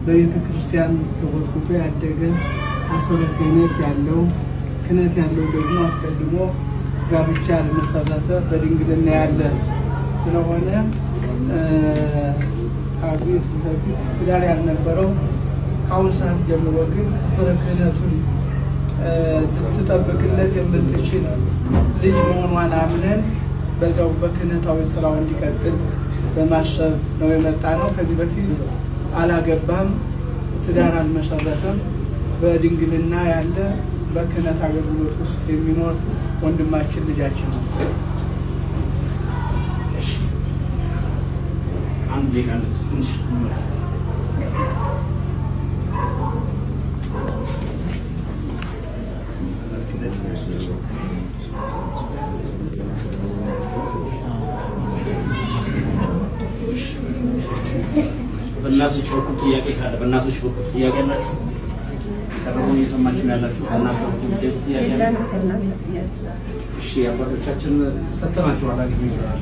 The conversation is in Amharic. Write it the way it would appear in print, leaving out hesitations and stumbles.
በቤተ ክርስቲያን ተኮትኩቶ ያደገ፣ አሰረ ክህነት ያለው፣ ክህነት ያለው ደግሞ አስቀድሞ ጋብቻ ያልመሰረተ፣ በድንግልና ያለ ስለሆነ፣ ከዚህ በፊት ትዳር ያልነበረው፣ ከአሁን ሰዓት ጀምሮ ግን አሰረ ክህነቱን ልትጠብቅለት የምትችል ልጅ መሆኗን አምነን በዚያው በክህነታዊ ስራው እንዲቀጥል በማሰብ ነው የመጣ ነው። ከዚህ በፊት አላገባም፣ ትዳር አልመሰረተም። በድንግልና ያለ፣ በክህነት አገልግሎት ውስጥ የሚኖር ወንድማችን ልጃችን ነው። እሺ፣ አንድ ደቂቃ ትንሽ። በእናቶች በኩል ጥያቄ ካለ፣ በእናቶች በኩል ጥያቄ ያላችሁ፣ የቀረበውን እየሰማችሁ ነው ያላችሁ። በእናት በኩል ጥያቄ ያለ? እሺ፣ አባቶቻችን ሰጥተናቸዋል። አግኙ ይሆናል።